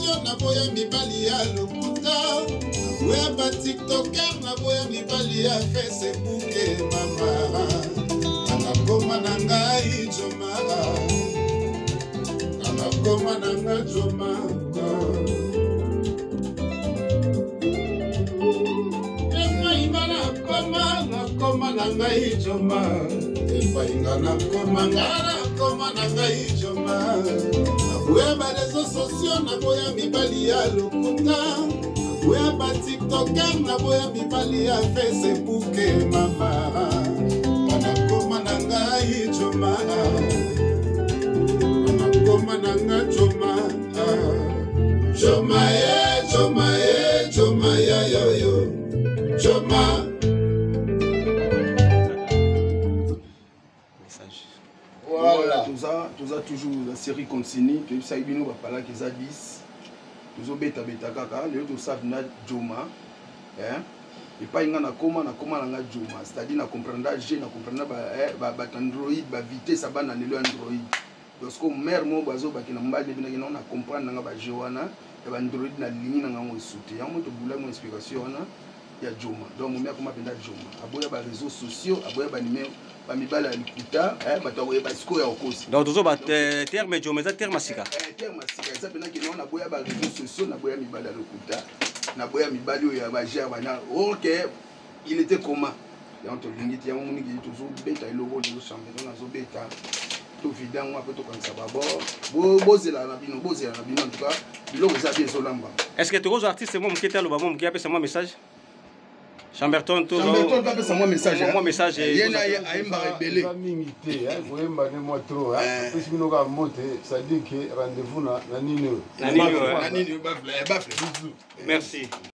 sociaux, naboya mibali ya lokuta, naboya batiktoker, naboya mibali ya Facebook. Mama, nakoma na ngai joma, nakoma na ngai joma. Epai nga nakoma, nakoma na ngai joma. Epai nga nakoma, nga nakoma na ngai joma. Naboya bareseau sociaux, naboya mibali ya lokuta, naboya batiktoker, naboya mibali ya Facebook. Mama, nakoma na ngai joma, nakoma na ngai joma. Joma e, joma e, joma ya yoyo, joma. Voilà, toza toujours la série continue. Toyebisaki bino bapalaki eza 10, tozobetabeta kaka. Lelo tosala na Joma. Epai nga nakoma, nakoma na nga Joma, c'est-à-dire na comprendre g na comprendre bato Android, bavitesse ya bana lelo Android. Donc siko mare moko bazobaki na mobali ebinaki nango na comprendre nanga bajeu wana ya baandroid, nalingi nanga yango esu te. Yango tobulaki mo inspiration wana ya Joma. Donc momi akoma mpenza Joma, aboya baréseaux sociaux, aboya banimero, bamibala ya likuta, bato akoyeba sikoyo ya kokosi. Donc tozoba terme Joma eza terme ya sika. Terme ya sika eza mpena kino naboya baréseaux sociaux, naboya mibali ya lokuta, naboya mibali oyo ya bagere bana. Ok, il était comment? Yango tolingi te. Yango moniki tozobeta eloko tozochampion, nazobeta tovide yango ape tokanisa babord. Bozela na bino, bozela na bino. En tout cas biloko eza bien, ezolamba. Est ce que tokozwa artiste mwa moke te, aloba mwa moke, apesa mwa message? Chamberton. Chamberton apesa mwa message. Mwa message. Ye na ye ayembaka ebele. Eza mingi te, koyemba nde mwa trop. Apesi bino kaka mbote, c'est-à-dire que rendez-vous na nini oyo. Na nini oyo. Na nini oyo, bafle. Merci.